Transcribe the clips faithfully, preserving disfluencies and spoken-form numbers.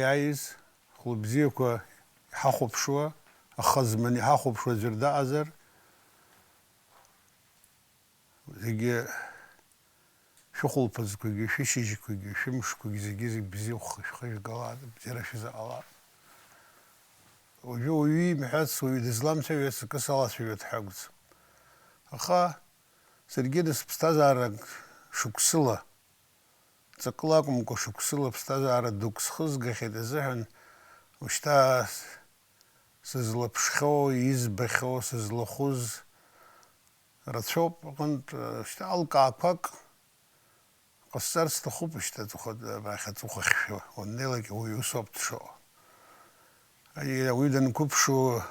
иааиз, хәылбзиақәа иҳахәаԥшуа, ахазман иҳахәаԥшуа аӡәыр даҟазар, зегьы шәыхәылԥазқәагьы, шәышьыжьқәагьы, шәымшқәагьы зегьы-зегь бзиахәха шәхыжәгалааит, бзиара шәзыҟалааит. Уажәы уаҩы имҳәац, уаҩы дызламцәажәац акы салацәажәоит ҳәа акәӡам. Аха саргьы нас ԥсҭазаарак шықәсыла, ҵакыла акәымкәа, шықәсыла ԥсҭазаара дук схызгахьеит азыҳәан, ушьҭа сызлаԥшхьоу, избахьоу, сызлахәыз рацәоуп, аҟынтә, шьҭа алкаақәак ҟасҵарц сҭахуп, шьҭа аҵыхәа-, абрахь аҵыхәахьшәа уаннеилак, уи усоуп дшыҟоу. Ари ауаҩы данқәыԥшу,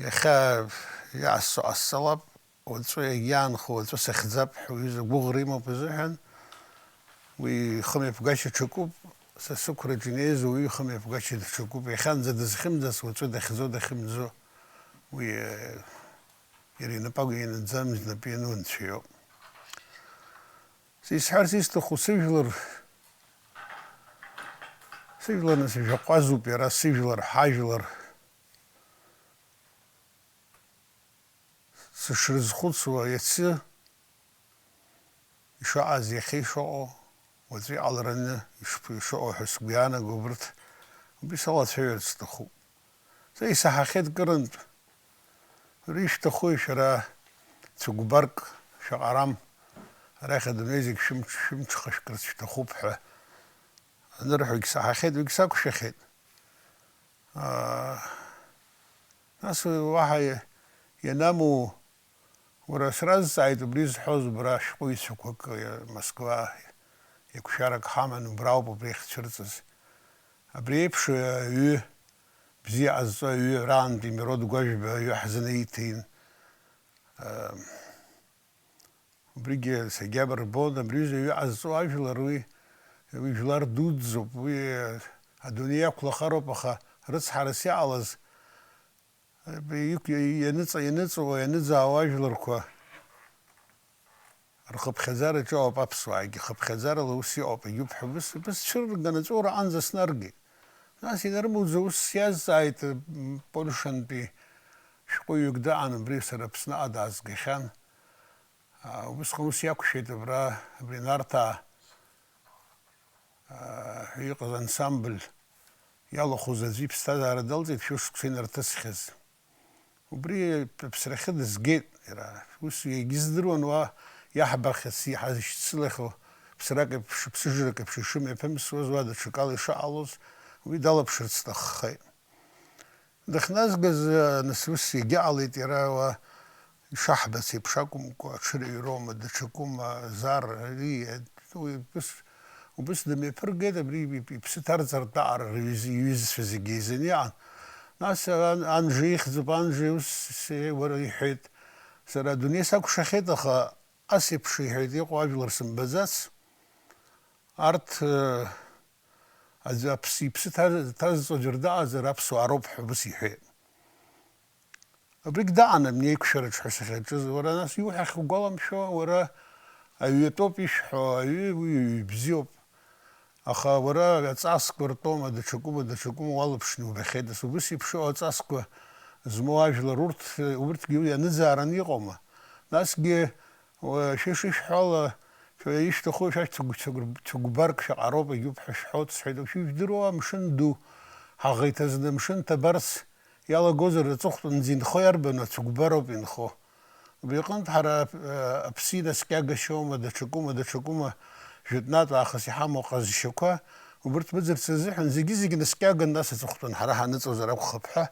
иахьа иаасо ҟасҵалап, уаҵәы иагьаанхо, уаҵәы сыхьӡап ҳәа уҩыза гәыӷра имоуп азыҳәан, уи ихымҩаԥгашьа ҽакуп, са сықәраҿы инеиз ауаҩы ихымҩаԥгашьа даҽакуп, иахьанӡа дызхьымӡац, уаҵәы дахьӡо, дахьымӡо, уи, э, иара инапы ианаӡам, знапы иану Анцәа иоуп. Са исҳәарц исҭаху сыжәлар, сыжәлар нас ижәаҟәазуп иара, сыжәлар, ҳажәлар. Сышрызхәыцуа, иацы ишаҟаз, иахьа ишыҟоу, уаҵәы иҟалараны ишԥ-, ишыҟоу ҳәа сгәы иаанаго убырҭ убри салацәажәарц сҭахуп. Сара исаҳахьеит кырынтә, уара ишәҭахуи шәара цәыкәбарк шәаҟарам, арахь адунеи зегь шәымч-, шәымҽхашәкырц шәҭахуп ҳәа анырҳәогь саҳахьеит, уигь сақәшәахьеит. Аа, нас уаҳа иа-, ианаму, уара сразҵааит убри зҳәоз, убра шәҟәыҩҩцәақәак, иа-, Москва еиқәшәарак ҳаман, убра ауп убри ахьцәырҵыз. Абри еиԥш аҩы, бзиа ҟазҵо аҩы, раантәи Мирод Гәажәба аҩы ҳзынаиҭеин. Аа, Убригьы сагьабарбон, абри аҩыза аҩы ҟазҵо ажәлар, уи, уи жәлар дуӡӡоуп, уи адунеи иақәлахароуп, аха рыцҳарас иҟалаз, абри иқә-, ианыҵ-, ианыҵуа, ианыӡаауа ажәларқәа рхыԥхьаӡараҿы ауп аԥсуаагьы, хыԥхьаӡарала ус иҟоуп, егьуп ҳәа быс-, бысцәырган аҵәуара аҟынӡа снаргеит. Нас инарымуӡо ус сиазҵааит, м, Польшантәи шәҟәыҩҩык даҟан, убри сара Аԥсныҟа даазгахьан. Аа, убысҟан ус иақәшәеит абра, абри Нарҭаа, аа, ҳәа иҟаз ансамбль иалахәыз аӡәы иԥсҭазаара далҵит, шәышықәса инарҭысхьаз. Убри аԥсрахьы дызгеит иара. Ус егьиздыруан уа иаҳбахьаз, иҳазшьцылахьоу ԥсрак еиԥш, ԥсыжрак еиԥш ишымҩаԥымсуаз, уа даҽакала ишыҟалоз, уи далаԥшырц сҭаххеит. Дахьназгаз, нас ус егьаҟалеит, иара уа ишаҳбац еиԥш акәымкәа, аҽырыҩроума, даҽакума, зар, ари, уи убыс, убыс дымҩаԥыргеит, абри ип-, иԥсы ҭарҵартә аҟара рҩыз-, иҩызцәа зегьы еизаны иҟан. Нас ан-, Анжи ихьӡуп, Анжи ус, уара иҳәеит, сара адунеи сакәшахьеит, аха ас еиԥш иҳәеит, иҟоу ажәлар сымбаӡац. Арҭ, э, аӡәы аԥс-, иԥсы ҭаз-, ҭазҵо ӡәыр даҟазар, аԥсуаа роуп ҳәа убыс иҳәеит. Абригь даҟан абни аиқәшәараҿ ҳәа сахьаҿыз, уара нас иуҳәахьоу угәаламшәо, уара аҩы атәоуп ишәҳәо, аҩы уи ҩы бзиоуп. Аха уара аҵасқәа ртәоума, даҽакума, даҽакума уалԥшны иубахьеит, нас убыс еиԥш иҟоу аҵасқәа змоу ажәлар урҭ, урҭгьы уи аныӡаараны иҟоума? Насгьы Уа, шәа ишышәҳәо ала, шәа ишәҭаху шәа цәыгә-, цәыгә-, цәыгәбарк шәаҟароуп, егьуп ҳәа шәҳәоит, сҳәеит, шәыжәдыруа амшын ду, ҳаӷа иҭазны амшын ҭабарц иалагозар, аҵыхәтәанӡа инхо иарбану, ацәыгәбароуп инхо. Убри аҟынтә ҳара, э, аԥсы инаскьагашьоума, даҽакума, даҽакума, жәытәнатә аахыс иҳамоу ҟазшьақәа, убырҭ мыӡырц азыҳәан зегьы-зегь наскьаган, нас аҵыхәтәан ҳара ҳаныҵозар акәхап ҳәа,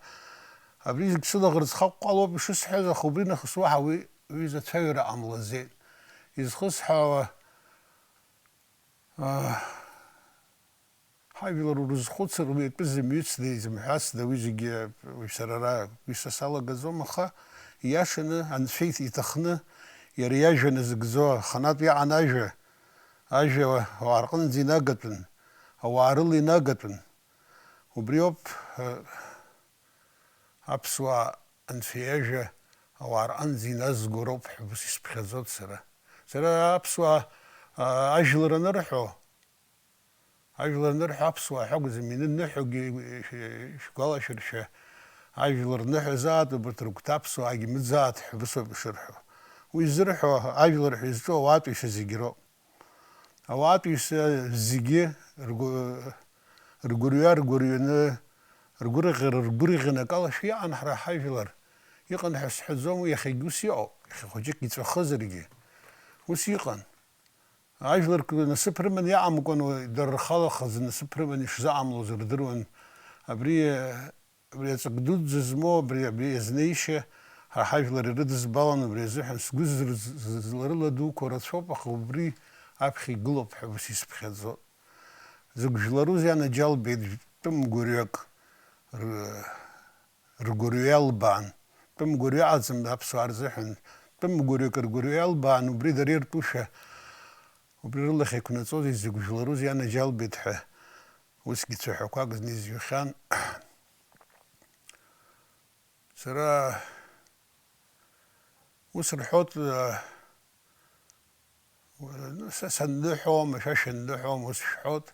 абри зегь сылаӷырӡ хаҟәҟәалоуп ишысҳәаз, аха убри нахыс уаҳа уи Уи зацәажәара ҟамлаӡеит. Изхысҳәаауа, аа, ҳажәлар урызхәыцыр, уи атәы зымҩыцда, изымҳәацда, уи зегьы уи сара ара, уи са салагаӡом, аха ииашаны, Анцәа иҭ-, иҭахны, иара иажәа назыгӡо, аханатә иаан ажәа, ажәа ауаа рҟынӡа инагатәын, ауаа рыла инагатәын. Убриоуп, э, аԥсуаа Анцәа иажәа ауаа рҟынӡа иназго роуп ҳәа ус исԥхьаӡоит сара. Сара аԥсуаа, а, ажәлар анырҳәо, Ажәлар анырҳәо аԥсуаа ҳәа акәӡам, иныҳәогьы шәгәалашәыршәа, ажәлар ныҳәазаат, убарҭ рыгәҭа аԥсуаагьы мыӡаат ҳәа усоуп ишырҳәо. Уи зырҳәо ажәлар ҳәа изҿу ауаатәыҩса зегьы роуп. Ауаатәыҩса зегьы ргәырҩа ргәырҩаны, ргәырӷьара ргәырӷьаны акалашәа иҟан ҳара ҳажәлар. Иҟан ҳәа сҳәаӡом, уи иахьагьы ус иҟоуп, иахьа хәыҷык иҵәахызаргьы ус иҟан. Ажәлар насыԥ рыманы иҟамкәан, дара рхала хазы насыԥ рыманы ишзыҟамлоз рдыруан. Абри, абри аҵак дуӡӡа змоу, абри, абри иазнеишьа ҳара ҳажәлар ирыдызбалан, убри азыҳәан сгәы зырз-, зларыла дуқәа рацәоуп, аха убри аԥхьа игылоуп ҳәа ус исыԥхьаӡо. Зыгәжәлару ианаџьалбеит тәым гәырҩак ры-, ргәырҩа иалбаан, тәым гәырҩа аӡам аԥсуаа рзыҳәан, тәым гәырҩак ргәырҩа иалбаан, убри дара иртәушәа, убри рылахь еиқәнаҵозеи зыгәжәлару ианаџьалбеит ҳәа, усгьы цәаҳәақәак зны изҩхьан. Сара ус рҳәоит, са санныҳәом, шәа шәынныҳәом, ус шәҳәоит,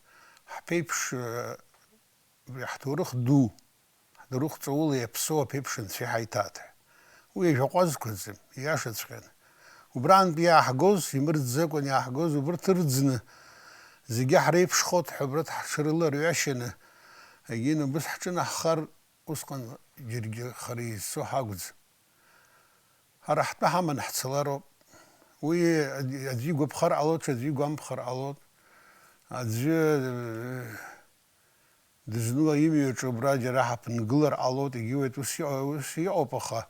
ҳԥеиԥш, абри ҳҭоурых ду, ҳҭоурых ҵаула иаԥсоу аԥеиԥш анцәа иҳаиҭаҭ. Уи ажәаҟәазқәаӡам, ииашаҵәҟьаны. Убраантәи иааҳгоз, имырӡӡакәан иааҳгоз, убырҭ ырӡны, зегьы ҳреиԥшхоит ҳәа убрҭ ҳҽырыларҩашьаны, егьин убыс ҳҿынаҳхар, усҟан џьаргьы хара изцо ҳакәӡам. Ҳара ҳтәы ҳаман ҳцалароуп. Уи аӡәы игәаԥхар ҟалоит, ҽаӡәы игәамԥхар ҟалоит. Аӡәы, э, дызну имҩаҿы убра џьара ҳаԥынгылар ҟалоит, егьиуеит, ус иҟа-, ус иҟоуп, аха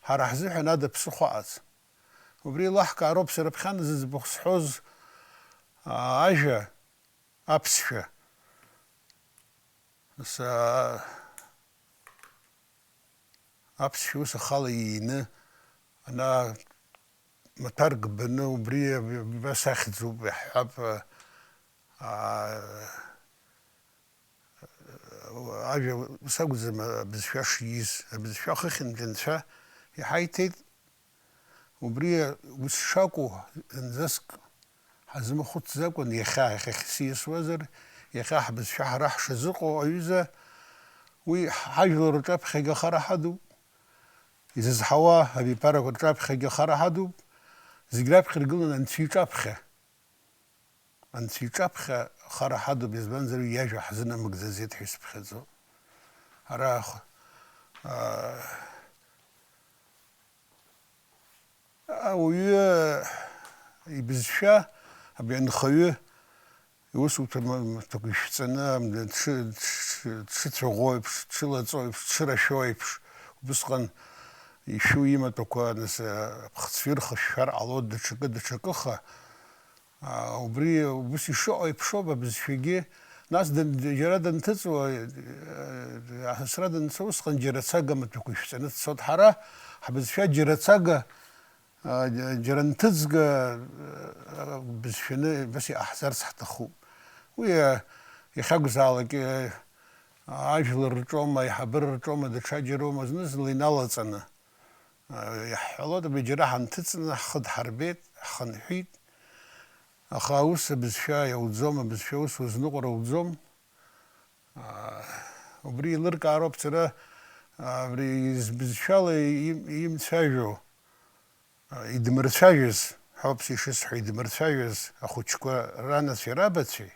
ҳара ҳзыҳәан ада ԥсыхәа ыҟаӡам. Убри еилаҳкаароуп сара ԥхьаназы зыӡбахә сҳәоз, а, ажәа, аԥсшәа. Нас, а, аԥсшәа ус ахала иины, ана маҭәарк баны, убри абас ахьӡуп, иаҳҳәап, а, ажәа ус акәӡам, абызшәа шииз, абызшәа хыхьынтә анцәа иҳаиҭеит. Убри ус шакәу, зынӡаск ҳазымхәыцӡакәан, иахьа, иахьа сиасуазар, иахьа ҳбызшәа ҳара ҳшазыҟоу, аҩыза, уи ҳажәлар рҿаԥхьагьы ахара ҳадуп, изызҳауа абиԥарақәа рҿаԥхьагьы ахара ҳадуп, зегь раԥхьа иргыланы Анцәа иҿаԥхьа. Анцәа иҿаԥхьа хара ҳадуп, избанзар, уи иажәа ҳзынамыгӡаӡеит ҳәа исыԥхьаӡо. Ара х-, аа, ауаҩы ибызшәа, абри анхаҩы иусуҭа ма-, маҭәақәа ишәҵаны, дшы-, дшы-, дшыцәаӷәо еиԥш, дшылаҵо еиԥш, дшырашәо еиԥш, убысҟан ишәу имаҭәақәа, нас, аԥхӡы ирхышәшәар ҟалоит, даҽакы, даҽакыха. Аа, убри ус ишыҟоу еиԥшоуп абызшәагьы. Нас дын-, џьара данҭыҵуа, э, асасра данца, усҟан џьара ацага маҭәақәа ишәҵаны дцоит. Ҳара ҳбызшәа џьара ацага, а, џьара нҭыҵга, а, бызшәаны абас иҟаҳҵарц ҳҭахуп. Уи, а, иахьакәзаалак, э, ажәлар рҿоума, аиҳабыра рҿоума, даҽаџьароума, зны-зынла иналаҵаны. Иаҳҳәалоит, абри џьара ҳанҭыҵны ҳхы дҳарбеит, ҳхынҳәит, аха ус абызшәа иауӡом, абызшәа ус узныҟәара уӡом. Убри еилыркаароуп сара, абри избызшәала им-, имцәажәо, идмырцәажәаз, ҳәоуп ишысҳәо, идмырцәажәаз ахәыҷқәа ранацәеи рабацәеи.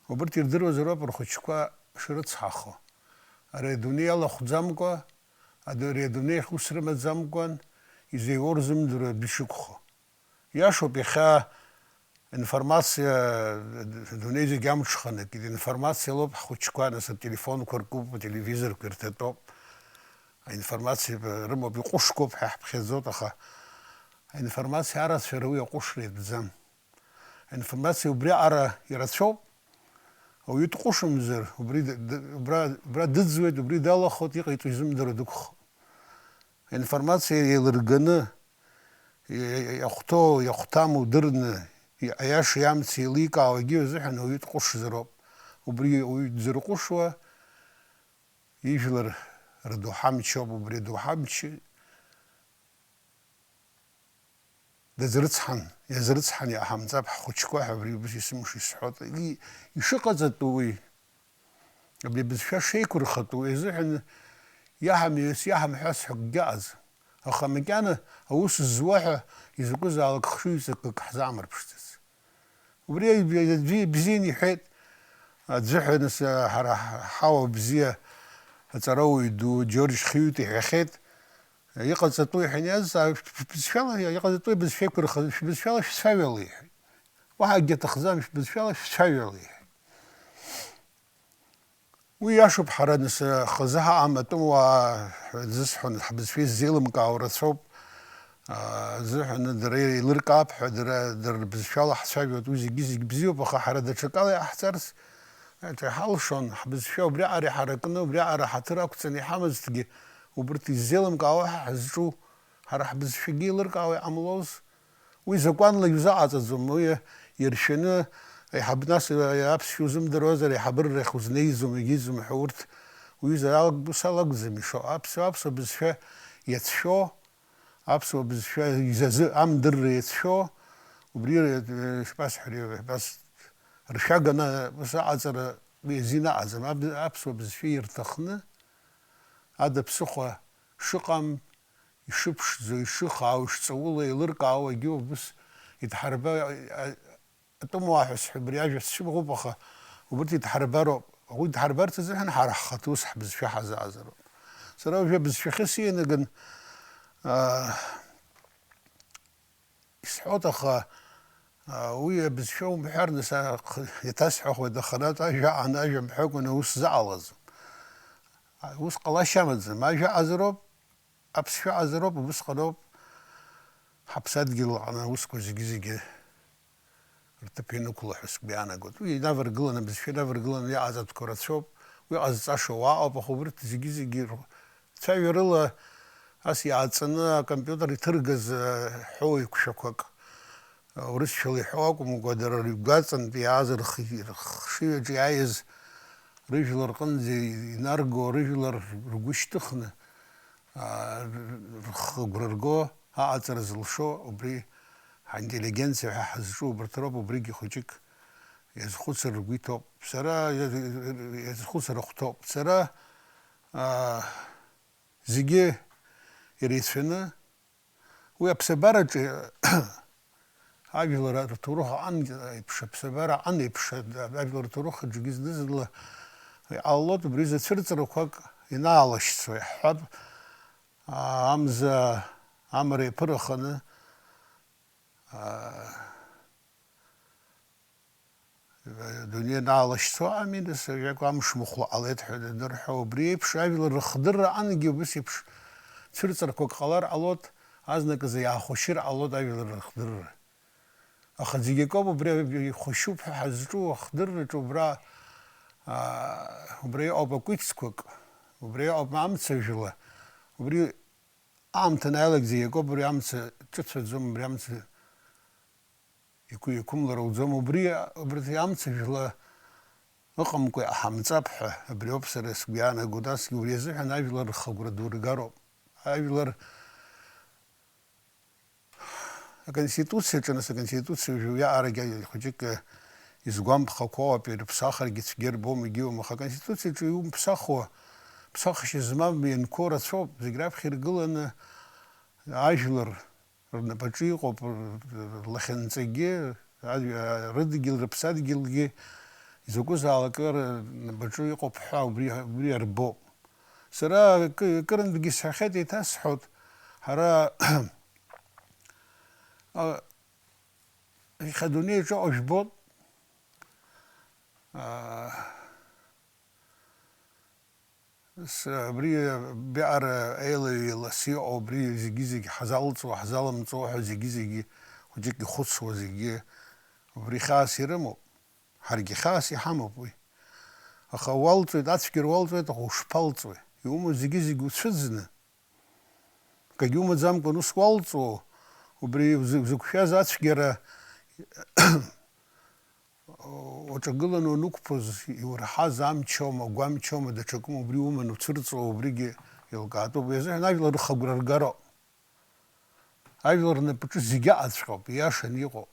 Убырҭ ирдыруазароуп рхәыҷқәа шрыцҳахо. Ари адунеи алахәӡамкәа, ари адунеи ахь ус рымаӡамкәан, изеиуоу рзымдыруа адәы ишықәхо. Иашоуп, иахьа информациа, адунеи зегь амҽханакит, информациа лоуп ҳхәыҷқәа, нас ателефонқәа ркуп, ателевизорқәа ирҭатәоуп. Аинформациа рымоуп, иҟәышқәоуп ҳәа ҳԥхьаӡоит, аха аинформациа арацәара уи аҟәышра иатәӡам. Аинформациа убриаҟара ирацәоуп. Ауаҩы дҟәышымзар, убри д-, д-, убра, убра дыӡуеит, убри далахоит, иҟаиҵо изымдыруа дықәхоит. Аинформациа еилырганы, и-, и-, иахәҭоу, иахәҭаму дырны, и-, аиаша иамц еиликаауагьы азыҳәан ауаҩы дҟәышзароуп. Убри ауаҩы дзырҟәышуа ижәлар рдоуҳа мчоуп, убри адоуҳа мчы Дазрыцҳан, иазрыцҳан иаҳамҵап ҳхәыҷқәа ҳәа абри ус есымша исҳәоит. И-, ишыҟаҵатәу уи, абри абызшәа шеиқәырхатәу изыҳәан иаҳамҩас, иаҳамҳәас ҳәа акгьы ыҟаӡам. Аха макьана аус зуа ҳәа изакәызаалак хшыҩҵакык ҳзаамырԥшӡац. Убри аӡәы ибзианы иҳәеит, аӡәы ҳәа нас, ҳара ҳауа бзиа аҵарауаҩ ду Џьорџь Хьиут иҳәахьеит, иҟаҵатәу иҳәан иазҵаа, шәбызшәала, иҟаҵатәу абызшәа еиқәырхаз, шәбызшәала шәцәаҩала иҳәеит. Уаҳа акгьы аҭахӡам, шәбызшәала шәцәаҩала иҳәеит. Уи иашоуп, ҳара нас хазы ҳаҟам, атәымуаа ҳәа зысҳәон, ҳбызшәа иззеилымкаауа рацәоуп, аа, зыҳәаны дара еилыркаап ҳәа, дара, дара рбызшәала ҳцәажәоит, уи зегьы-зегь бзиоуп, аха ҳара даҽакала иҟаҳҵарц, ҿа иҳалшон, ҳбызшәа убриаҟара иҳаракны, убриаҟара ҳаҭыр ақәҵаны иҳамазҭгьы, убырҭ иззеилымкаауа ҳәа ҳазҿу, ҳара ҳбызшәагьы еилыркаауа иҟамлоз, уи закәанла иузаҟаҵаӡом, уи иршәаны, аиҳаб-, нас аԥсшәа узымдыруазар, аиҳабыра рахь узнеиӡом, егьиӡом ҳәа урҭ, уҩыза, ус ала акәӡам ишо. Аԥсуа, аԥсуа бызшәа иацәшәо, аԥсуа бызшәа изазы амдырра иацәшәо, убри, э, ишԥасҳәари, ҳәа, ас ршәаганы ус аҟаҵара уи азин аҟаӡам. Аб-, аԥсуа бызшәа ирҭахны, ада ԥсыхәа шыҟам, ишыԥшӡо, ишыхаау, ишҵауло еилыркаауагьы убыс идҳарба-, а-, атәымуаа ҳәа сҳәа-, убри ажәа сцәымӷуп, аха убырҭ идҳарбароуп. Уи дҳарбарц азыҳәан ҳара ҳхатәы ус ҳбызшәа ҳазааӡароуп. Сара уажәы абызшәахьы сианаган, аа, исҳәоит, аха, аа, уи абызшәа умҳәар, нас, аа, х-, иҭасҳәахуеит, аха арантә ажәа аан, ажәа мҳәакәаны ус заҟалаӡом. Ус ҟалашьа амаӡам, ажәа аҟазароуп, аԥсшәа аҟазароуп, убысҟаноуп ҳаԥсадгьыл аҟны аусқәа зегьы-зегьы рҭыԥ ианықәла ҳәа сгәы иаанагоит. Уи инаваргыланы, абызшәа инаваргыланы иҟаҵатәқәа рацәоуп, уи ҟазҵаша уаҟоуп, аха убырҭ зегьы-зегьы рцәажәарыла ас иааҵаны акомпиутер иҭыргаз, э, ҳәоу еиқәшәақәак, э, урысшәала иҳәо акәымкәа, дара ргәаҵантә иааз рхи-, рхшыҩаҿ иааиз рыжәлар рҟынӡа инарго, рыжәлар ргәы шьҭыхны, аа, рхы агәра рго, аҟаҵара зылшо, убри ҳаинтеллигенциа ҳәа ҳазҿу убарҭ роуп, убригьы хәыҷык иазхәыцыр ргәы иҭоуп. Сара иазхәыцыр ахәҭоуп. Сара, аа, зегьы иреицәаны, уи аԥсабараҿы ажәлар рҭоурых аҟан еиԥш, аԥсабара аҟан еиԥш, ажәлар рҭоурых аҿгьы зны-зынла иҟалалоит, убри рзы цәырҵрақәак инаалашьцо, иаҳҳәап, амза амра иаԥыраханы, аа, адунеи анаалашьцо ами, нас, ажәак амш мыхәла ҟалеит ҳәа данырҳәо, убри еиԥш ажәлар рыхдырра ангьы убыс еиԥш цәырҵрақәак ҟалар ҟалоит, азныказы иаахәашьыр ҟалоит ажәлар рыхдырра. Аха зегь акоуп, убри ихәашьуп ҳәа ҳазҿу ахдырраҿы убра, аа, убра иҟоуп акәицқәак, убра иҟоуп амцажәла, убри аамҭа анааилак зегь акоуп, убри амца ҿыцәаӡом, убри амца иқәы-, иқәымлар ауӡом, убри, убри амца жәла ыҟамкәа иҟаҳамҵап ҳәа, абри ауп сара сгәы иаанаго, насгьы убри азыҳәан ажәлар рхы агәра ду ргароуп. Ажәлар аконституциаҿы, нас, аконституциа уажәы уиаҟарагьы хәыҷык изгәамԥхақәоу ауп, ирыԥсахыргьы цәгьа рбом, егьиуам, аха аконституциаҿы иумԥсахуа, ԥсахшьа змам ианқәоу рацәоуп, зегь раԥхьа иргыланы ажәлар рнапаҿы иҟоуп, р-, р-, рлахьынҵагьы, ад-, рыдгьыл, рыԥсадгьылгьы, изакәызаалак рнапаҿы иҟоуп ҳәа убри, убри арбоуп. Сара акы-, акырынтәгьы сҳәахьеит, еиҭасҳәоит, ҳара, а, иахьа адунеи аҿы ыҟоу жәбоит. А, С-, абри абиаҟара аилаҩеилас иҟоу, абри зегьы-зегь ҳазалҵуа, ҳзалымҵуа ҳәа зегьы-зегьы хәыҷык ихәыцуа зегьы убри хьаас ирымоуп. Ҳаргьы хьаас иҳамоуп уи. Аха уалҵуеит, ацәгьара уалҵуеит, аха ушԥалҵуеи? Иумоу зегьы-зегь уцәыӡны, акгьы умаӡамкәан ус уалҵуоу, убри узы-, узықәшәаз ацәгьара уаҿагыланы уанықәԥоз, иурҳаз амчоума, агәамчоума, даҽакума, убри уманы уцәырҵуа, убригьы еилкаатәуп. Уи азыҳәан ажәлар рхы агәра ргароуп. ажәлар рнапаҿы зегьы аҟаҵәҟьоуп, ииашаны иҟоуп.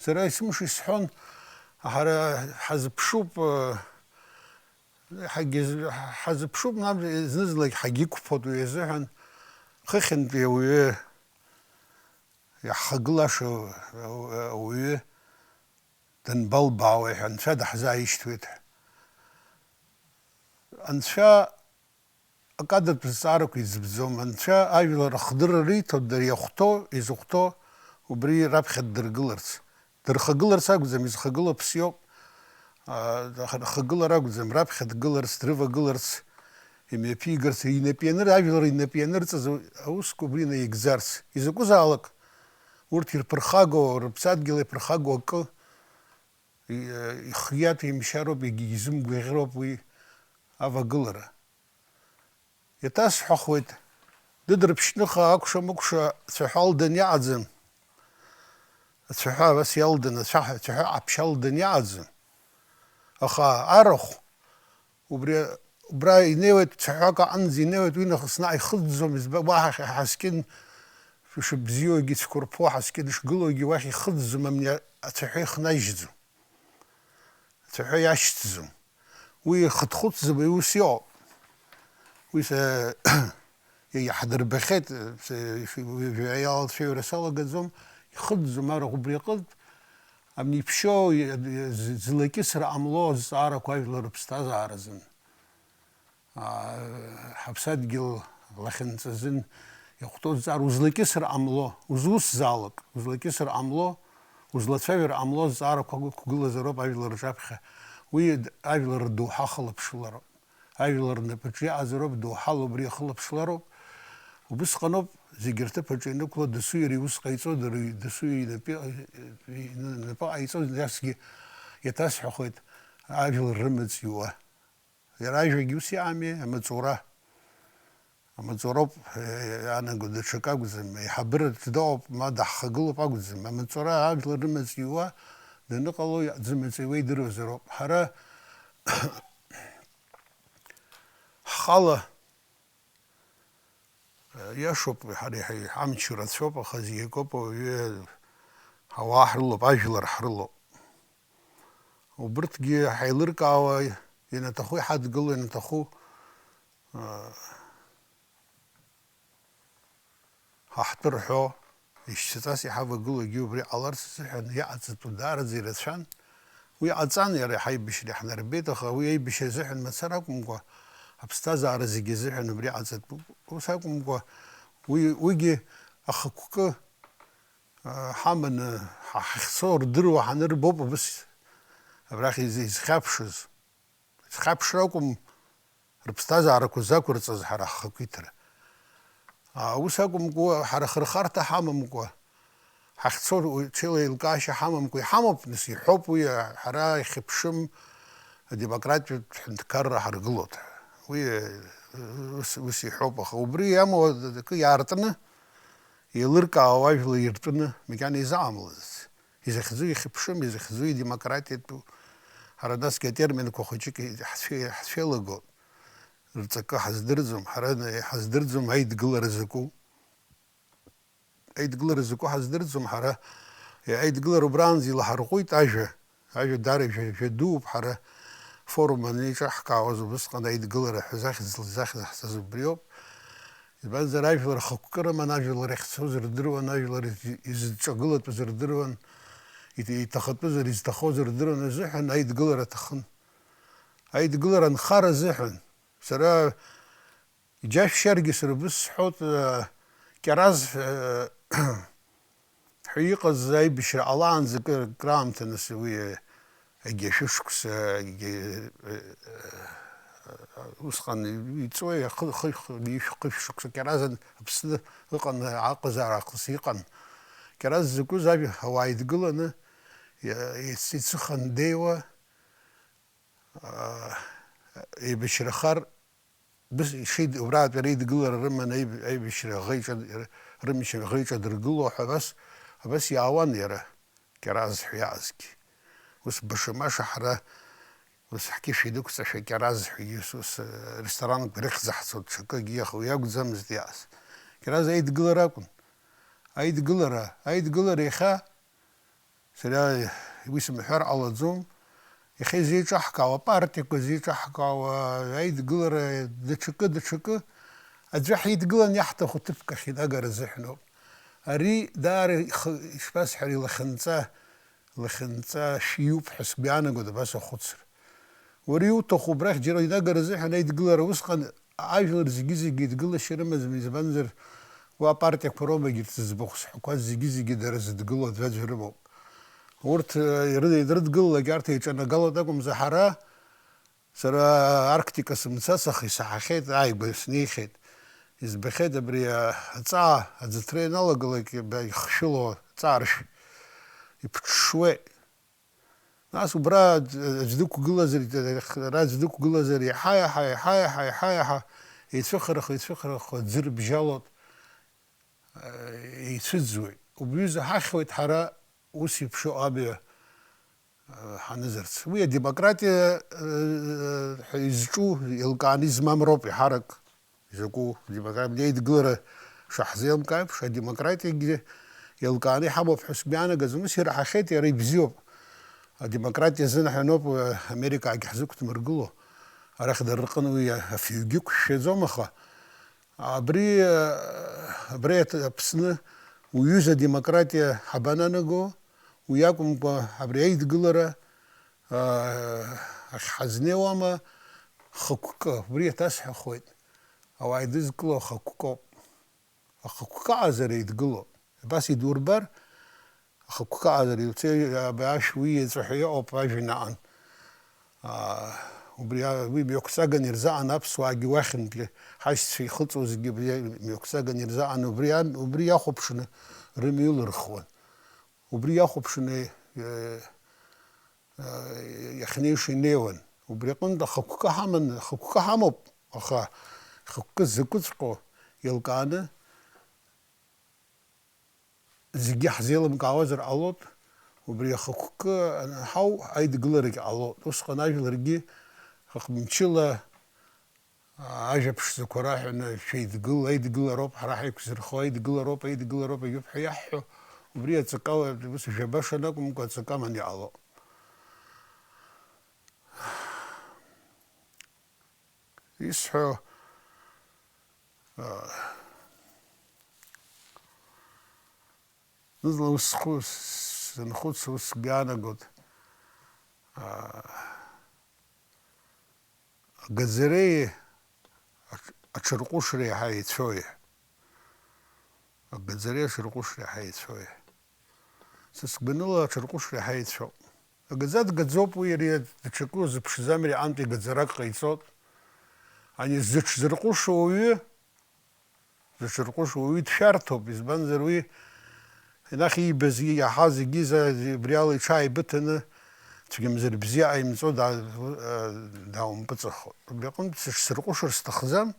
Сара есымша исҳәон, ҳара ҳазыԥшуп, э, ҳагьыз-, ҳазыԥшуп, наб-, зны-зынлагь ҳагьықәԥоит уи азыҳәан, хыхьынтәи ауаҩы, иаҳхагылаша ауаҩы данбалбаауеи ҳәа, Анцәа даҳзааишьҭуеит ҳәа. Анцәа акадатә зҵаарақәа иӡбӡом. Анцәа ажәлар ахдырра риҭоит, дара иахәҭоу, изыхәҭоу убри раԥхьа ддыргыларц. Дырхагыларц акәӡам, изхагылоу ԥсиоуп. Аа, рхагылара акәӡам, раԥхьа дгыларц, дрывагыларц, имҩаԥигарц, инапы ианыр-, ажәлар инапы ианырҵаз аусқәа убри наигӡарц. Изакәызаалак урҭ ирԥырхагоу, рыԥсадгьыл иаԥырхагоу акы, и-, ихиаҭәеимшьароуп, егьигьы изымгәаӷьроуп уи авагылара. Иаҭасҳәахуеит, дыдрыԥшьныха акәша-мыкәша цәаҳәа алдан иаҟаӡам. Ацәаҳәа абас иалдан, ацәаҳәа, ацәаҳәа ҟаԥшь алдан иаҟаӡам. Аха арахә, убри, убра инеиуеит, цәаҳәак аҟынӡа инеиуеит, уи нахыс наҟ ихыҵӡом, избан, уаҳа ҳа-, ҳаскьын шыбзиоугьы, цәқәырԥо, ҳаскьын шгылоугьы уахь ихыҵӡом, амни ацәаҳәа ихнажьӡом. Ацәаҳәа иашьҭӡом. Уи хыҭхәыцӡам, уи ус иҟоуп. Уи са-, иаҳдырбахьеит, са-, иалацәажәара салагаӡом, ихыҵӡом арахә убри аҟынтә, амни иԥшьоу, и-, и-, зы-, злакьысра ҟамло азҵаарақәа ажәлар рыԥсҭазааразын. Аа, ҳаԥсадгьыл лахьынҵазын иахәҭоу зҵаара узлакьысыр ҟамло, узусзаалак узлакьысыр ҟамло, узлацәажәар ҟамло зҵаарақәак ықәгылазароуп ажәлар рҿаԥхьа. Уи д-, ажәлар рдоуҳа ахылаԥшлароуп. Ажәлар рнапаҿы иаҟазароуп, доуҳала убри ахылаԥшлароуп. Убысҟаноуп зегьы рҭыԥ аҿы ианықәло, досу иара иус ҟаиҵо, дара, досу инапы, инапы ҟаиҵо, насгьы иаҭасҳәахоит ажәлар рымаҵ иуа. Иара ажәагьы ус иҟами, амаҵура. Амаҵуроуп, э, иаанаго, даҽакы акәӡам. Аиҳабыра ҿдоуп, ма даҳхагылоуп акәӡам. Амаҵура ажәлар рымаҵ иуа даныҟало, аӡы маҵ иуа идыруазароуп. Ҳара ҳхала, э, иашоуп, ҳара иҳа-, ҳамч рацәоуп, аха зегь акоуп, ауаҩы, ҳауаа ҳрылоуп, ажәлар ҳрылоуп. Убырҭгьы ҳаилыркаауа, ианаҭаху иҳадгыло, ианаҭаху, аа, ҳаҳтәы рҳәо, ишьцаҵас иҳавагылоугьы убри ҟаларц азыҳәан иҟаҵатәу даараӡа ирацәан. Уи ҟаҵан, иара ҳаибашьра иаҳнарбеит, аха уи аибашьра азыҳәан мацара акәымкәа, аԥсҭазаара зегьы азыҳәан убри ҟаҵатәуп. Ус акәымкәа, уи, уигьы ахықәкы ҳаманы ҳа-, ҳахьцо рдыруа ҳанырбоуп абыс абрахь из-, изхьаԥшыз. Изхьаԥшра акәым, рыԥсҭазаарақәа закәырҵаз ҳара ҳхақәиҭра. А, ус акәымкәа, ҳара хырхарҭа ҳамамкәа, ҳахьцо уи ҽеилаилкаашьа ҳамамкәа, иҳамоуп, нас, иҳәоуп уи, ҳара ихьыԥшым адемократиатә ҳәынҭқарра ҳаргылоит. Уи, ус, ус иҳәоуп, аха убри иамоу акы иаартны, еилыркаауа ажәла иртәны макьана изаамлацызт. Изахьӡу ихьыԥшым, изахьӡу идемократиатәу. Ҳара насгьы атерминқәа хәыҷык ҳцәе-, ҳцәеилагон. Рҵакы ҳаздырӡом, ҳара ҳаздырӡом аидгылара закәу. Аидгылара закәу ҳаздырӡом ҳара. Аидгылара убраанӡа илаҳарҟәит ажәа. Ажәа даара жәа-, жәа дууп, ҳара форум аниҿаҳкаауаз убысҟан аидгылара ҳәа захьӡ, захьӡ ҳҵаз убриоуп. Избанзар, ажәлар хықәкы рыман, ажәлар иахьцоз рдыруан, ажәлар из-, изыдҿагылатәыз рдыруан, ит-, иҭахатәыз, изҭахоз рдыруан азыҳәан аидгылара аҭахын. Аидгылара анхара азыҳәан, сара иџьашәшьаргьы сара убыс сҳәоит, э, Кьараз, э, ҳәа иҟаз аибашьра ҟалаанӡа кыр-, краамҭа, нас, уи, э, егьи ашәышықәса, егьи, э, э, усҟан иҵуеи, ахы-, хы-, хы-, ишә-, хышә шықәса Кьаразын Аԥсны ыҟан, аҟазаара аахыс иҟан. Кьараз закәыз ажә-, ауаа идгыланы, иа-, ицыхан деиуа, аа, еибашьрахар, быс-, ишеид-, убраатәи реидгылара рыманы аиб-, аибашьра аӷа иҿа-, рымч аӷа иҿадыргыло ҳәа абас, абас иаауан иара, Кьараз ҳәа иаазгьы. Ус баша-маша ҳара, ус ҳқьышә инықәҵашәа Кьараз ҳәагьы, ус, ус, э, ресторанқәа рыхьӡ ҳцо ҽакыгьы иаха уи акәӡамызт иааз. Кьараз аидгылара акәын. Аидгылара, аидгылара иахьа, сара уи сымҳәар ҟалаӡом, иахьа изеиҿаҳкаауа, апартиақәа зеиҿаҳкаауа, аидгылара даҽакы, даҽакы, аӡәы ҳидгылан иаҳҭаху ҭыԥк ахь инагара азыҳәаноуп. Ари даара ихы, ишԥасҳәари, илахьынҵа, лахьынҵа шәиуп ҳәа сгәы иаанагоит абас ахәыцра. Уара иуҭаху убрахь џьара инагара азыҳәан аидгылара усҟан ажәлар зегьы-зегьы еидгылашьа рымаӡам, избанзар, уа апартиақәа роума егьырҭ зыӡбахә зҳәақәаз зегьы-зегьы дара зыдгыло аӡәаӡәа рымоуп. Урҭ, э, иры-, ирыдгылалак арҭ еиҿанагалоит акәымзар, ҳара, сара Арктика сымцац, аха исаҳахьеит, ааигәа снеихьеит. Избахьеит абри, а, аҵаа аӡыҭра ианалагалак, ба-, ихшәыло аҵааршә иԥҽҽуеит. Нас убра аӡә дықәгылазар, ара аӡә дықәгылазар, иаҳа-иаҳа, иаҳа-иаҳа, иаҳа-иаҳа еицәыхараха, еицәыхараха, ӡырбжьалоит, еицәыӡуеит. Убриазы ҳахьуеит ҳара ус еиԥшу амҩа ҳанызарц. Уи адемократиа ҳәа изҿу еилкааны измам роуп еиҳарак. Изакәу демократ-, абни аидгылара шаҳзеилымкаа еиԥш, адемократиагьы еилкааны иҳамоуп ҳәа сгәы иаанагаз, ус ираҳахьеит, иара ибзиоуп. Адемократиа азынаҳәаноуп, э, Америкаагьы ҳзықәдмыргыло. Арахь дара рҟны уи афҩгьы ықәшәшәаӡом, аха абри, э, абри аҭ-, Аԥсны уҩыза демократиа ҳабананаго, уи акәымкәа абри аидгылара, э, ахь ҳазнеиуама, хықәкы, убри еиҭасҳәахоит. Ауаа идызкыло ахықәкоуп. Ахықәкы аҟазара идгылоуп. Абас идурбар, ахықәкы аҟазара иуцеи-, аб-, ашә уи иаҵәа ҳәа иҟоуп ажәҩан аҟан. Аа, убри а-, уи мҩақәҵаганы ирзаҟан аԥсуаагьы уахьынтәи ҳашьцәа ихыҵуазгьы убри мҩақәҵаганы ирзаҟан, убри ан-, убри иахәаԥшны рымҩа ылырхуан. Убри иахәаԥшны, э, иахьнеиша инеиуан. Убри аҟынтә ахықәкы ҳаман, ахықәкы ҳамоуп, аха ахықәкы закәыҵәҟьоу еилкааны зегьы ҳзеилымкаауазар ҟалоит. Убри ахықәкы анҳау аидгыларагь ҟалоит. Усҟан ажәларгьы хыхмчыла ажәа ԥшӡақәа раҳәаны, шәеидгыл, аидгылароуп, ҳара ҳаиқәзырхо аидгылароуп, аидгылароуп, ажәоуп ҳәа иаҳҳәо, убри аҵакала, ус жәаба шанакәымкәа, аҵакы аманы иҟало. Исҳәо, а, зны-зынла ус схәы, сынхәыц, ус сгәы иаанагоит, а, Агаӡареи аҽ-, аҽырҟәышреи еиҳа еицәоуи? Агаӡареи аҽырҟәышреи еиҳа еицәоуи? Са сгәаныла аҽырҟәышреи еиҳа еицәоуп. Агаӡа дгаӡоуп, уи иара даҽакы узыԥшӡам, иара иҟынтә игаӡарак ҟаиҵоит. Ани зыҽзырҟәышо ауаҩы, зыҽырҟәышуа уаҩы дшәарҭоуп, избанзар уи, инахь иибаз, иаҳаз, егьи за-, убри ала иҽааибыҭаны, цәгьамзар бзиа ҟаимҵо да-, даумпыҵахоит. Убри аҟынтә сыҽсырҟәышыр сҭахӡам,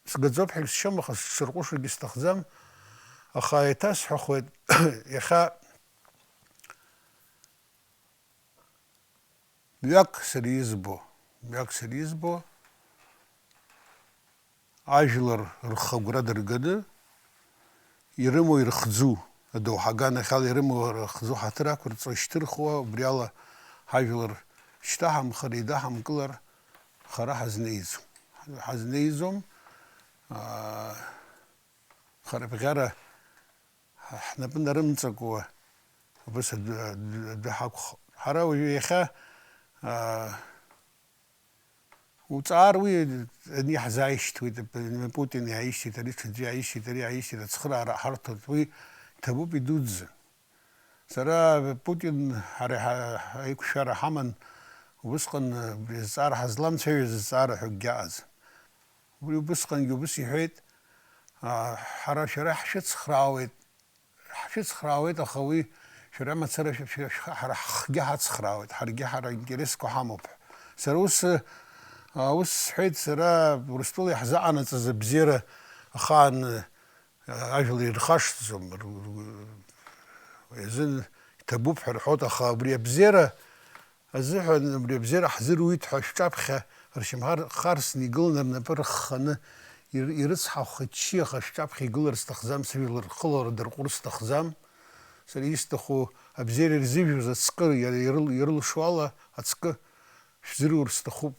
сгаӡоуп ҳәа егьсшьом, аха сыҽсырҟәышыргьы сҭахӡам, аха еиҭасҳәахуеит, иахьа Мҩак сара избо, мҩак сара избо, ажәлар рхы агәра дырганы, ирымоу ирыхӡу, адоуҳа аганахьала ирымоу рыхӡу ҳаҭыр ақәырҵо ишьҭырхуа, убри ала ҳажәлар шьҭаҳамхар, еидаҳамкылар хара ҳазнеиӡом. Ҳазнеиӡом, аа, харабӷьара ҳнапы нарымҵакуа, убас адәы, адәы, адәы ҳақәхоит. Ҳара уажәы иахьа, аа, уҵаар уи ани ҳзааишьҭуеит, Путин иааишьҭит, ари ҽаӡәы иааишьҭит, ари иааишьҭит, ацхыраара ҳарҭоит, уи иҭабуп, идуӡӡан. Сара Путин, ҳара ҳа-, ҳаиқәшәара ҳаман, убысҟан абри азҵаара ҳазламцәажәоз азҵаара ҳәа акгьы аҟаӡам. Убри убысҟангьы убыс иҳәеит, аа, ҳара шәара ҳшәыцхраауеит, ҳшәыцхраауеит, аха уи шәара мацара шәа-, шәа-, шәа-, ҳара ҳхгьы ҳацхраауеит, ҳаргьы ҳара интересқәа ҳамоуп ҳәа. Сара ус, аа, ус сҳәеит, сара Урыстәыла иаҳзаҟанаҵаз абзиара ахаан, аа, ажәлар ирхашҭӡом, ру-, ру-, уи азын иҭабуп ҳәа рҳәоит, аха абри абзиара азыҳәан, абри абзиара ҳзыруит ҳәа шәҿаԥхьа ршьамхы харсны игыланы рнапы рыхханы Ир-, ирыцҳахәхеит ччиаха шәҿаԥхьа игылар сҭахӡам, сыжәлар рхылара дырҟәыр сҭахӡам. Сара исҭаху абзиара ирзыжәыз ацкы, иара ирыл-, ирылшо ала ацкы шәзырур сҭахуп.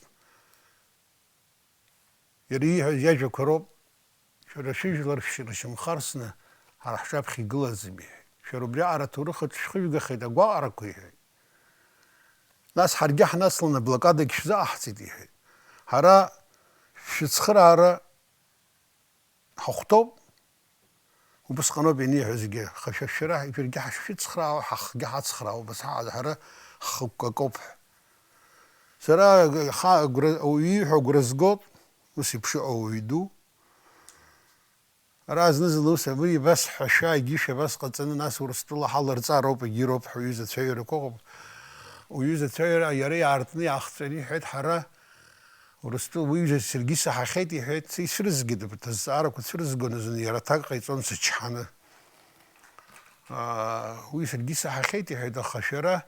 Иара ииҳәаз иажәақәа роуп, шәара шәыжәлар шәшьра шьамхы арсны ҳара ҳҿаԥхьа игылаӡам, иҳәеит. Шәара убриаҟара аҭоурых аҿы шәхыжәгахеит агәаҟрақәа, иҳәеит. Нас ҳаргьы ҳнацланы аблокадагь шәзаҟаҳҵеит, иҳәеит. Ҳара шәыцхыраара ҳахәҭоуп. Убысҟаноуп ианиҳәозгьы, аха шәа шәара, шәаргьы ҳашшәыцхраауа, ҳахгьы ҳацхраауа, убас ҳа-, ҳара ҳхықәкы акоуп ҳәа. Сара ха-, агәра, ауаҩы ииҳәо агәра згоит, ус еиԥш иҟоу ауаҩы ду. Ара зны-зынла ус абри ибасҳәашәа, егьи шәабас ҟаҵаны, нас Урыстәыла ҳаларҵароуп, егьироуп ҳәа уҩыза ацәаҩарақәа ыҟоуп. Уҩыза ацәаҩара иара иаартны иаахҵәаны иҳәеит, ҳара Урыстәыла уи ҩыза саргьы исаҳахьеит, иҳәеит, ицәырызгеит, абарҭ азҵаарақәа цәырызгон азын, иара аҭак ҟаиҵон сычҳаны. Аа, уи саргьы исаҳахьеит, иҳәеит, аха шәара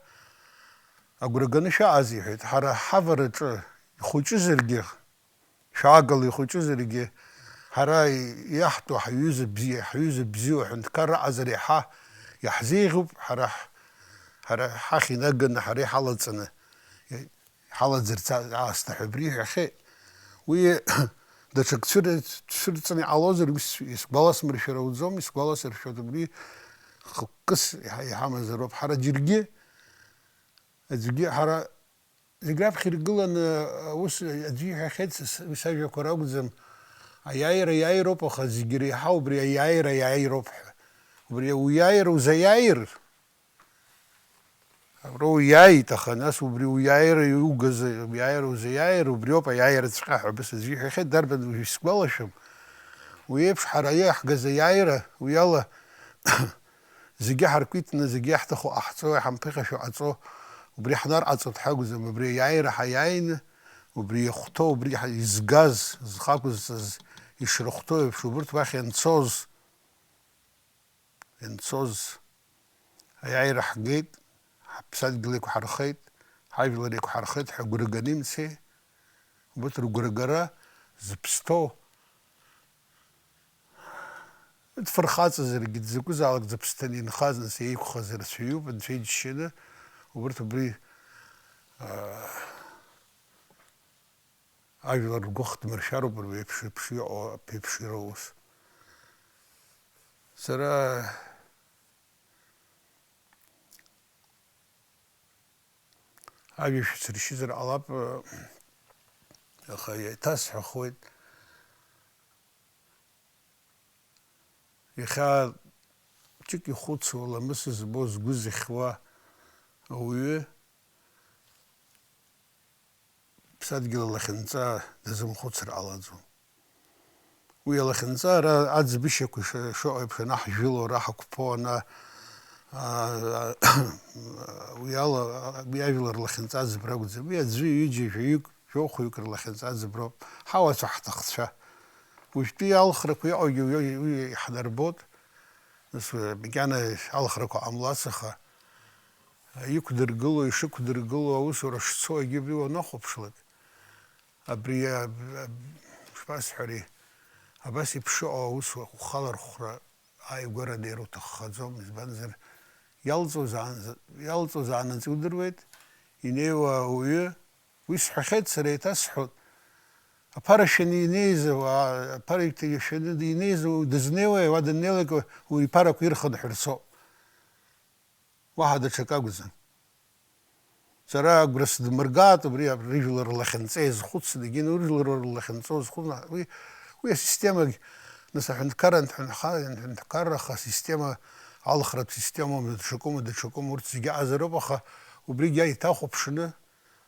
агәра ганы шәаҟаз, иҳәеит, ҳара ҳавараҿы ихәыҷызаргьы, шәаагала ихәыҷызаргьы, ҳара иаҳтәу ҳҩыза бзиа, ҳҩыза бзиоу аҳәынҭқарра аҟазар иаҳа иаҳзеиӷьуп, ҳара ҳ-, ҳара ҳахь инаганы, ҳара иҳалаҵаны, ҳалаӡырц аасҭа ҳәа абри иҳәахьеит. Уи даҽак цәыр-, цәырҵны иҟалозар, ус исгәаласмыршәар ауӡом, исгәаласыршәоит, убри хықәкыс иҳа-, иҳамазароуп. Ҳара џьаргьы, аӡәгьы ҳара, зегь раԥхьа иргыланы, ус аӡәы иҳәахьеит, са, уи сажәақәа ракәӡам, аиааира иааироуп, аха зегь иреиҳау убри аиааира иааироуп ҳәа. Убри уиааира узаиааир, Абра уиааит, аха нас убри уиааира иугаз, уиааира узаиааир, убриоуп аиааираҵәҟьа ҳәа абас аӡәы иҳәахьеит, дарбан уажә исгәалашәом. Уи еиԥш ҳара иаҳгаз аиааира, уи ала зегьы ҳарқәиҭны, зегьы иаҳҭаху ҟаҳҵо, иҳамԥыхьашәо ҟаҵо, убри ҳнарҟаҵо дҳакәӡам, убри аиааира ҳаиааины, убри иахәҭоу, убри ҳа-, изгаз, зхы ақәызҵаз, ишрыхәҭоу еиԥш, убырҭ уахь ианцоз, ианцоз аиааира ҳгеит, ҳаԥсадгьыл еиқәҳархеит, ҳажәлар еиқәҳархеит ҳәа гәра ганы имцеи? Убарҭ ргәра гара зыԥсҭоу, дфырхаҵазаргьы, дзакәызаалак зыԥсҭаны инхаз, нас еиқәхаз рацәаҩуп, Анцәа иџьшьаны, убарҭ убри, аа, ажәлар ргәы хҭмыршәароуп, рҩеиԥш, еиԥш иҟоу, аԥеиԥш ироуз. Сара ажәа шәсыршьызар ҟалап, аха еиҭасҳәахуеит. Иахьа ҿык ихәыцуа, ламыс збо, згәы зыхьуа ауаҩы ԥсадгьыл алахьынҵа дазымхәыцыр ҟалаӡом. Уи алахьынҵа ара аӡбышьақәа ш-, шыҟоу еиԥш, ана ҳжәыло, ара ҳақәԥо, ана, аа, уи ала, уи ажәлар рлахьынҵа аӡбра акәӡам. Уи аӡәы, ҩыџьа, жәаҩык, жәохәҩык рлахьынҵа аӡброуп. Ҳауацәа ҳҭахцәа. Уажәтәи алхрақәа иҟоугьы уи, уи иаҳнарбоит. Нас, макьана алхрақәа ҟамлац, аха иқәдыргыло, ишықәдыргыло, аусура шцо, егьи уанахәаԥшлак, абри, а, а, шԥасҳәари, абас еиԥш иҟоу аусура ухалархәра ааигәара анеира уҭаххаӡом, избанзар, иалҵуазаанӡа, иалҵуазаанӡа удыруеит, инеиуа ауаҩы, уи сҳәахьеит, сара еиҭасҳәоит, аԥара шәаны инеиз ауаа, аԥара шәаны инеиз ауаҩы дызнеиуеи, уа даннеилак, уи иԥарақәа ирхынҳәырцоуп. Уаҳа даҽак акәӡам. Сара агәра сыдмыргааит убри ижәлар рлахьынҵа иазхәыцны, егьи ижәлар рлахьынҵа уазхәыцны, уи, уи асистемагь, нас, аҳәынҭқарра анҭҳәынха-, анҭҳәынҭқарраха асистема, алхратә системоума, даҽакума, даҽакума, урҭ зегьы аҟазароуп, аха убригь иҭахәаԥшны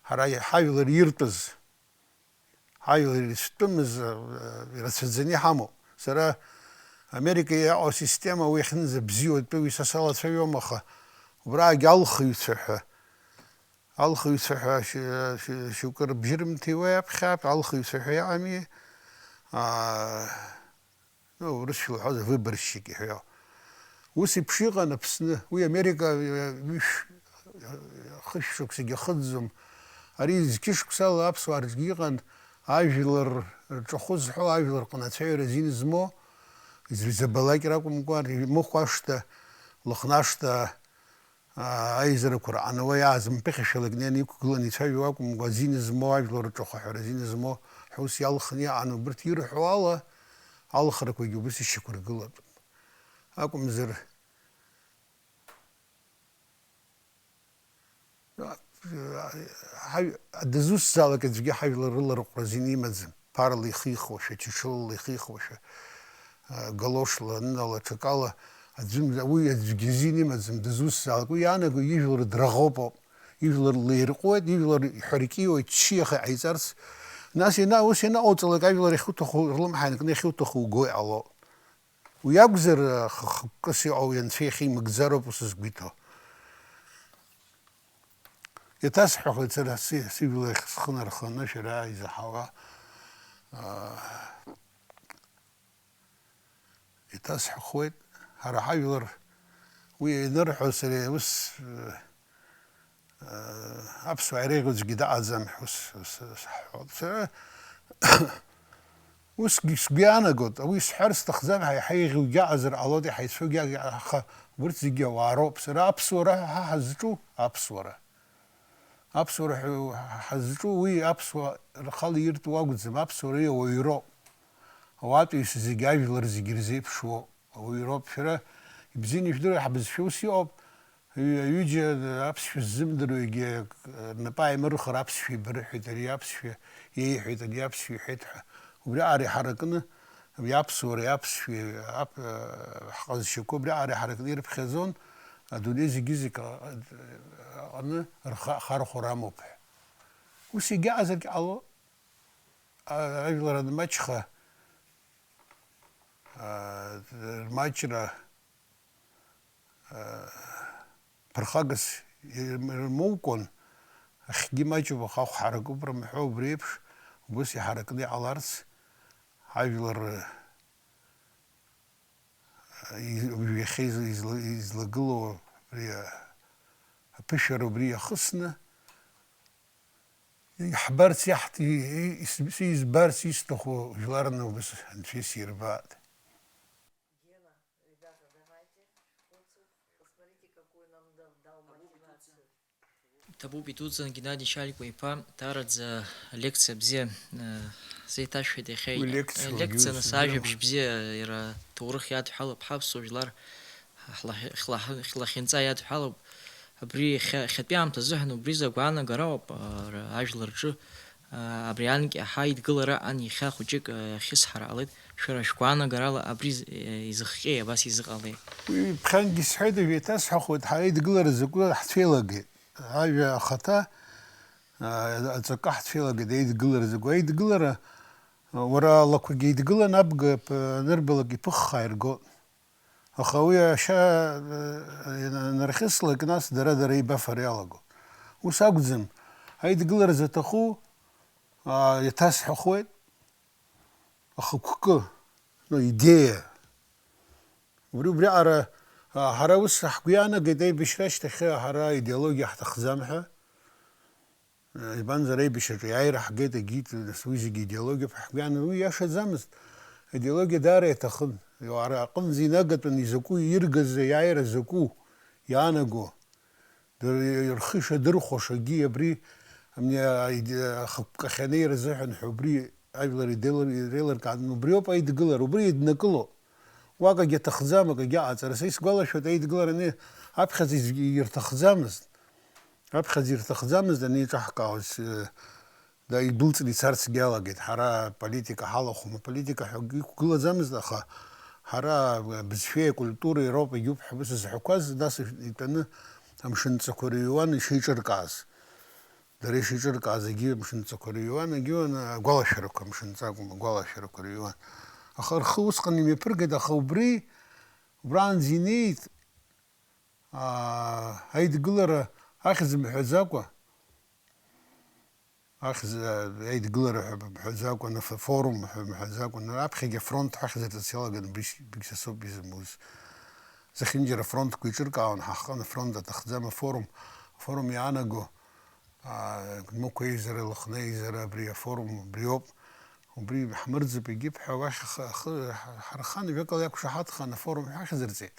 ҳара ҳажәлар иртәыз, ҳажәлар ирыцәтәымыз, э, ирацәаӡаны иҳамоуп. Сара Америка иҟоу асистема уи иахьынӡабзиоу атәы уи са салацәажәом, аха убраагь алхыҩцәа ҳәа, алхыҩцәа ҳәа шьы-, шьы-, шьоукы рыбжьы рымҭиуа иаԥхьап, алхыҩцәа ҳәа иҟами, аа, ну, урысшәа лҳәозар, выборщики ҳәа иҟоу. Ус еиԥш иҟан Аԥсны. Уи Америка, э, ҩышә-, хышә шықәсагьы ахыҵӡом. Ари зқьышықәсала аԥсуаа рҿгьы иҟан, Ажәлар рҿахәы зҳәо, ажәлар рҟны ацәажәара азин змоу, изабалак ракәымкәа, Мыхә ашҭа, Лыхнашҭа, аа, аизарақәа рҟны уа иааз мпыхьашәалак неины иқәгыланы ицәажәо акәымкәа, азин змоу, ажәлар рҿахәы аҳәара азин змоу ҳәа ус иалхны иҟан, убырҭ ирҳәо ала, алхрақәагьы убыс ишьақәыргылатәуп. Акәымзар, Ҳаи-, дызусҭзаалак аӡәгьы ҳажәлар рыларҟәра азин имаӡам, ԥарала ихихуашәа, чачылала ихихуашәа, а, галошла, нынала, ҽакала, аӡәым-, уи аӡәгьы азин имаӡам, дызусҭзаалак. Уи иаанаго ижәлар драӷоуп ауп, ижәлар лаирҟәуеит, ижәлар иҳәаркьиуеит, ччиаха иҟаиҵарц. Нас иана-, ус ианаҟауҵалак, ажәлар иахьуҭаху, рлымҳа ианкны иахьуҭаху уго иҟало. Уи акәзар, х-, хықәкыс иҟоу Анцәа иахьимыгӡароуп ус згәы иҭоу. Иаҭасҳәахуеит сара си-, сыжәлахь схы нарханы шәара изаҳауа, аа, иаҭасҳәахуеит, ҳара ҳажәлар уи ианырҳәо сара ус, Аԥсуаа иреиӷьу аӡәгьы дыҟаӡам ҳәа ус, ус, ус ҳҳәоит. Сара усгьы сгәы иаанагоит, уи сҳәар сҭахӡам, ҳа иаҳа еиӷьугьы аҟазар ҟалоит, иаҳа ицәоугьы аҟазар, аха урҭ зегьы ауаа роуп. Сара аԥсуара ҳа ҳазҿу, аԥсуара. Аԥсуара ҳәа ҳазҿу, уи аԥсуаа рхала иртәу акәӡам, аԥсуара уи ауаҩроуп. Ауаатәыҩса зегьы, ажәлар зегьы ирзеиԥшуоуп. Ауаҩроуп, шәара ибзианы ижәдыруеит, ҳбызшәа ус иҟоуп, ҩ-, ҩыџьа аԥсшәа ззымдыруагьы рнапы ааимырхыр аԥсшәа ибарыҳәеит, ари аԥсшәа иеиҳәеит, ари аԥсшәа иҳәеит ҳәа. Убриаҟара иҳаракны абри аԥсуареи аԥсшәеи ап-, ҳҟазшьақәа убриаҟара иҳаракны ирыԥхьаӡон, адунеи зегьы-зегь аҟны рхы ахархәара амоуп ҳәа. Ус егьаҟазаргь ҟало, а-, ажәлар анмаҷха, а, рмаҷра, а, ԥырхагас ирм-, ирмоукәан, ахьгьы маҷуп, аха ахә ҳаракуп рымҳәо, убри еиԥш, убыс иҳаракны иҟаларц, ҳажәлар, а, и-, иахьа изла-, изла-, излагылоу абри, а, аԥышәара убри иахысны, Иаҳбарц, иаҳҭ-, и-, и-, ис-, сизбарц исҭаху жәларны убас Анцәа исирбааит. Гена, ребята, давайте. Посмотрите, какую нам дал, дал мотивацию. Ҭабуп идуӡӡан Геннади Шьаликәа иԥа, даараӡа лекциа бзиа, э, сеиҭашәҳәеит иахьа. Уи лекциа, э, лекциа, нас, ажәабжь бзиа, иара ҭоурых иадҳәалоуп, ҳаԥсуа жәлар ҳла-, ҳла-, ҳлахьынҵа иадҳәалоуп. Абри иахьа, иахьатәи аамҭа азыҳәан убри закә аанагара ауп, ара, ажәлар рҿы, а, абри анкьа ҳаидгылара ан иахьа хәыҷык, а, ахьысҳара ҟалеит. Шәара шәгәаанагарала абри з-, е, изыхҟьеи, абас изыҟалеи? Уи ԥхьангьы сҳәеит, уажә еиҭасҳәахуеит, ҳаидгылара закәу ҳцәеилагеит. Ажәа ахаҭа, а, аҵакы ҳцәеилагеит, аидгылара закәу. Аидгылара, а, уара алақәагьы еидгылан, абга п-, анырбалак иԥыххаа иргон. Аха уи ашьа, э, инархьыслак, нас дара-дара еибафара иалагон. Ус акәӡам, аидгылара заҭаху, а, иаҭасҳәахуеит, ахықәкы, ну, идеиа. Убри, убриаҟара, а, ҳара ус ҳгәы иаанагеит, аибашьра ашьҭахь ҳара аидеологиа ҳҭахӡам ҳәа. Избанзар, аибашьраҿы иааира ҳгеит, егьит, нас уи зегьы идеологиоуп ҳгәы иаанагон, уи иашаӡамызт. Аидеологиа даара иаҭахын. Ара аҟынӡа инагатәын изакәу иргаз аиааира закәу иаанаго. Дыр-, рхы ишадырхәашагьы абри, амни, аиде-, ахықәкы ахьанеира азыҳәан ҳәа убри ажәлар идеилар-, иреилыркаан, убриоуп аидгылара, убри еиднакыло. Уакагьы аҭахӡам, акагьы аҟаҵара. Са исгәалашәоит, аидгылараны аԥхьаӡа изгьы ирҭахӡамызт. Аԥхьаӡа ирҭахӡамызт анеиҿаҳкаауаз, э, да, идәылҵны ицарцгьы иалагеит. Ҳара политика ҳалахәым, аполитика ҳәа акгьы иқәгылаӡамызт, аха ҳара абызшәеи акультуреи роуп, егьуп ҳәа ус зҳәақәаз, нас итәаны амшынҵақәа рыҩуан ишеиҿыркааз. Дара ишеиҿыркааз егьи амшынҵақәа рыҩуан, егьиуан агәалашәарақәа, амшынҵа акәым, агәалашәарақәа рыҩуан. Аха рхы усҟан имҩаԥыргеит, аха убри, убраанӡа инеит, аа, аидгылара ахьӡ мҳәаӡакәа, ахьӡ, аидгылара ҳәа мҳәаӡакәа, аф-, форум ҳәа мҳәаӡакәа, аԥхьагьы афронт ҳәа ахьӡырҵарц иалаган, убри, убригь са соуп изымуз. Зехьынџьара афронтқәа еиҿыркаауан, ҳахҟан афронт аҭахӡам, афорум, афорум иаанаго, аа, Гәдмықә еизара, Лыхны еизара, абри афорум, абриоуп. Убри ҳмырӡып егьып ҳәа уахь ахы, ахы ҳархан, ҩакала иақәшаҳаҭхан афорум ҳәа ахьӡырҵеит.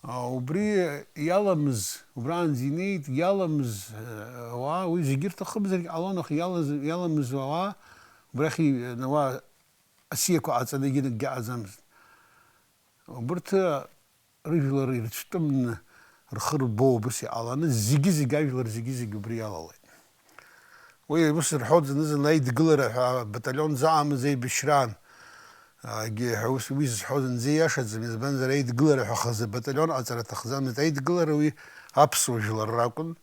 А, убри иаламыз, убраанӡа инеит, иаламыз, э, ауаа, уи зегьы рҭахымзаргь ҟалон, аха иалаз, иаламыз ауаа, убрахь и-, ауаа асиақәа ҟаҵаны егьынакгьы аҟаӡамызт. Убырҭ рыжәлар ирыцәтәымны рхы рбо убыс иҟаланы, зегьы-зегь ажәлар зегьы-зегь убри иалалеит. Уи ус рҳәоит, зны-зынла аидгылара ҳәа абаталион заҟамыз еибашьраан, егьи ҳәа ус уи зҳәо зынӡа ииашаӡам, избанзар, аидгылара ҳәа хазы абаталион ҟаҵара аҭахӡамызт. Аидгылара уи аԥсуа жәлар ракәын.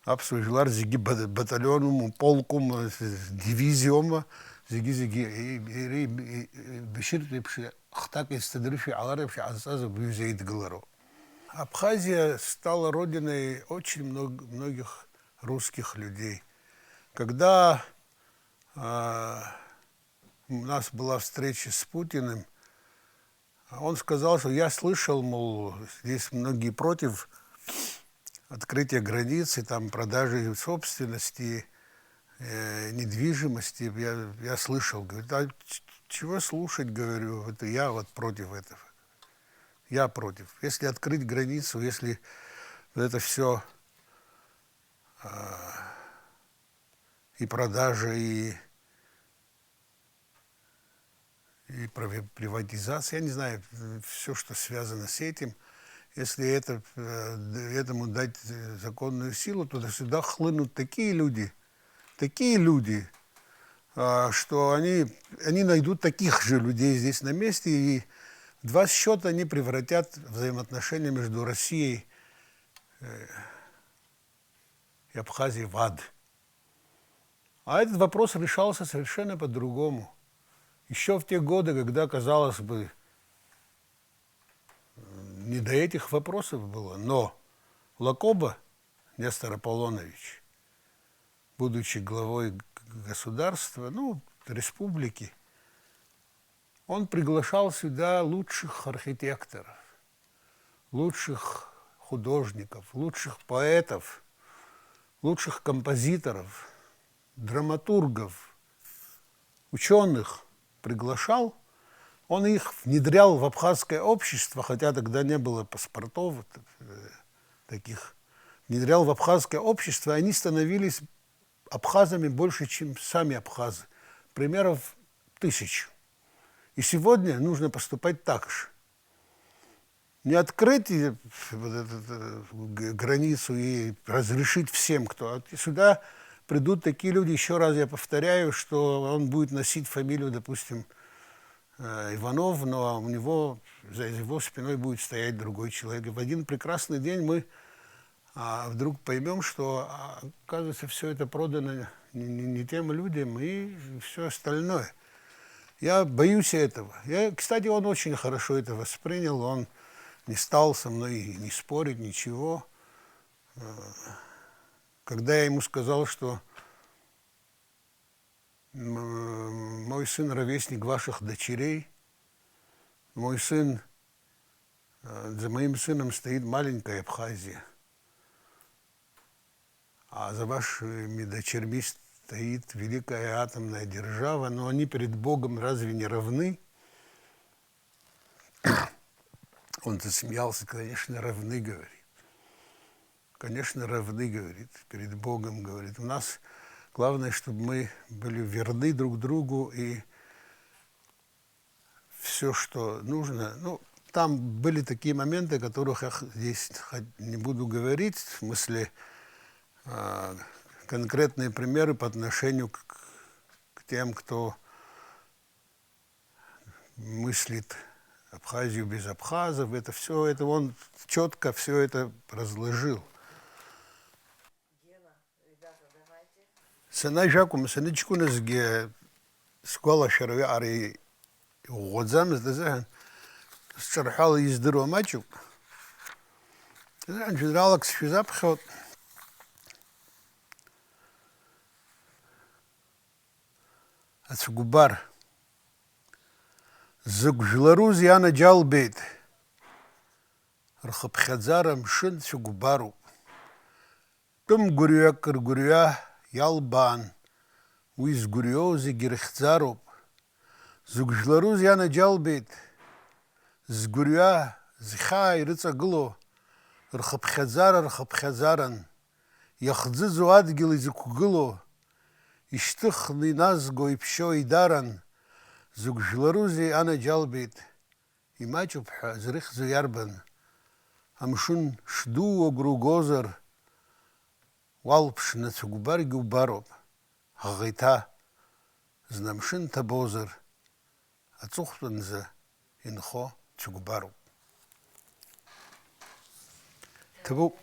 Аԥсуа жәлар зегьы ба-, баталионума, полкума, дивизиоума, зегьы-зегьы, и-, и-, и-, и-, башьыртә еиԥш, хҭак изҭадыршәи ҟалар еиԥш иҟазҵаз абри аҩыза еидгылароуп. Абхазия стала родиной очень мног-, многих русских людей. Когда, а, у нас была встреча с Путиным, он сказал, что я слышал, мол, здесь многие против открытия границы, там, продажи собственности, э, недвижимости. Я, я слышал, говорит, а ч-, чего слушать, говорю, это я вот против этого. Я против. Если открыть границу, если вот это все, а, и продажа, и и прави-, приватизация, я не знаю, все, что связано с этим, если это, э, д-, этому дать, э, законную силу, то сюда хлынут такие люди, такие люди, а, что они, они найдут таких же людей здесь на месте, и в два счета они превратят взаимоотношения между Россией, э, и Абхазией в ад. А этот вопрос решался совершенно по-другому. Еще в те годы, когда, казалось бы, не до этих вопросов было, но Лакоба Нестор Аполлонович, будучи главой г-, государства, ну, республики, он приглашал сюда лучших архитекторов, лучших художников, лучших поэтов, лучших композиторов, драматургов, учёных приглашал. Он их внедрял в абхазское общество, хотя тогда не было паспортов, э, таких. Внедрял в абхазское общество, и они становились абхазами больше, чем сами абхазы. Примеров тысячи. И сегодня нужно поступать так же. Не открыть, э, вот эту, э, г-, границу и разрешить всем, кто... А сюда придут такие люди, ещё раз я повторяю, что он будет носить фамилию, допустим, э, Иванов, но у него, за его спиной будет стоять другой человек. И в один прекрасный день мы, а, вдруг поймём, что, а, оказывается, всё это продано не, не, не тем людям и всё остальное. Я боюсь этого. Я, кстати, он очень хорошо это воспринял, он не стал со мной не спорить, ничего. Э, когда я ему сказал, что М, мой сын ровесник ваших дочерей. Мой сын, э, за моим сыном стоит маленькая Абхазия. А за вашими дочерьми стоит великая атомная держава. Но они перед Богом разве не равны? Он засмеялся, конечно, равны, говорит. Конечно, равны, говорит, перед Богом, говорит. У нас главное, чтобы мы были верны друг другу и всё, что нужно. Ну, там были такие моменты, о которых я х-, здесь х-, не буду говорить, в смысле, а, конкретные примеры по отношению к, к тем, кто мыслит Абхазию без абхазов, это всё, это он чётко всё это разложил. Санажәакәым, саныҷкәыназгьы сгәалашәара уиаҟара иӷәӷәаӡамызт азыҳәан, сҿырҳәала издыруа маҷуп. Азыҳәан жәеинраалак сшәызаԥхьоит. Ацәыкәбар. Зыгә жәларузеи анаџьалбеит, рхыԥхьаӡара мшын цәыкәбаруп. Тәым гәырҩак ргәырҩа иалбаан, Уи згәырҩоу зегьы рыхьӡароуп. Зыгәжәлару зианаџьалбеит, згәырҩа, зхьаа ирыҵагылоу, рхыԥхьаӡара рхыԥхьаӡаран, иахӡыӡо адгьыл изықәгылоу, ишьҭыхны иназго иԥшьоу идаран, зыгәжәлару зианаџьалбеит, имаҷуп ҳәа зрыхьӡу иарбан? Амшын шдуу агәра угозар, уалԥшны цәыкәбаргьы убароуп. Ҳаӷа иҭа, зны амшын ҭабозар, аҵыхәтәанӡа инхо цәыкәбароуп. Ҭабуп.